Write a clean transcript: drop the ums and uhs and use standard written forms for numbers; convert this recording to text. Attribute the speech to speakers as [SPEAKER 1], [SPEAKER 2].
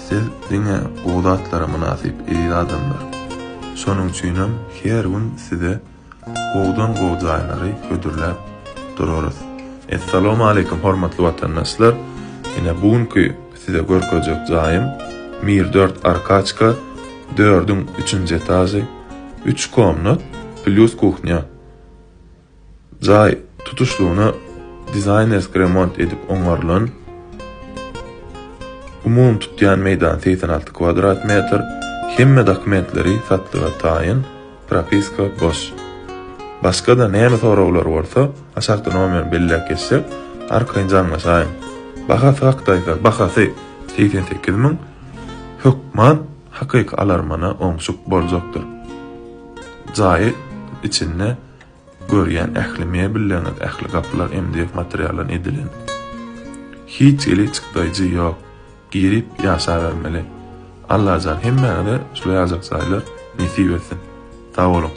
[SPEAKER 1] Siz diňe gowy zatlara mynasyp eziz adamlar. Şonuň üçinem her gün size gowudan gowy jaýlary hödürläp durarys. Essalawmaleýkim hormatly watandaşlar! Ine bu günki size görkezjek jaýym Mir dört arkaçka dördüň üçünji etažy üç komnat plýus kuhnýa. Jaý tutuşlygyna dizaýnerski remont edip oňarylan. Umumy tutýan meýdany 86 kwadrat metr. Hemme dokumentleri satlyga taýyn, propiska boş. Başga-da näme soraglar bolsa, aşakda nomerini belläp geçsek, arkaýyn jaňlaşaýyň. Bahasy hakda aýtsak, bahasy 88 müň, hökman hakyky alarmana oňşuk boljakdyr. Jaýy içinde görýän ähli mebelleriňiz, ähli gapylar MDF materialdan edilen. Hiç hili çykdaýjy ýok. Girip ýaşabermeli. Allajan hemmäňize şular ýaljak jaýlar nesip etsin. Sag boluň.